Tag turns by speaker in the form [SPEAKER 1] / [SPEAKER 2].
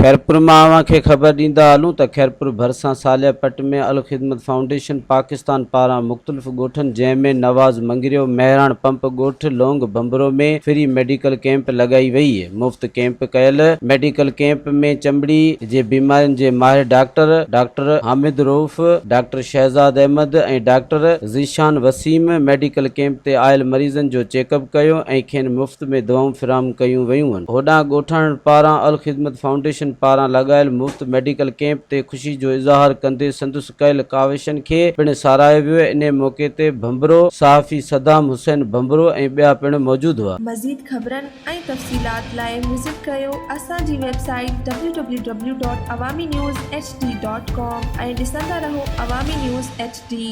[SPEAKER 1] خيرپور مان اوهان کي خبر ڏيندا هلون ته خيرپور ڀرسان صالح پٽ ۾ الخدمت فائونڊيشن پاڪستان پاران مختلف ڳوٺن جنهن ۾ نواز مڱريو، مهراڻ پمپ ڳوٺ، لونگ ڀنڀرو ۾ فري ميڊيڪل ڪئمپ لڳائي وئي. مفت ڪئمپ ڪيل ميڊيڪل ڪئمپ ۾ چمڙي جي بيمارين جي ماهر doctor doctor Hamid Rauf, doctor Shahzad Ahmed ۽ doctor Zeeshan Waseem medical camp تي آيل مريضن جو چيڪ اپ ڪيو ۽ کين مفت ۾ دوائون فراهم ڪيون ويون. هوڏانهن ڳوٺاڻن پاران الخدمت فائونڊيشن پاران لڳايل مفت ميڊيڪل ڪئمپ تي خوشي جو اظهار ڪندي سندس ڪيل ڪاوشن کي پڻ ساراهيو ويو انهي موقعي تي ڀنڀرو صحافي صدام حسين ڀنڀرو ۽ ٻيا پڻ موجود هئا.
[SPEAKER 2] مزيد خبرن ۽ تفصيلات لاء وزٽ ڪريو اسان جي website W W W dot Awami news H D dot com ۽ ڏسندا رهو عوامي نيوز ايڇ ڊي.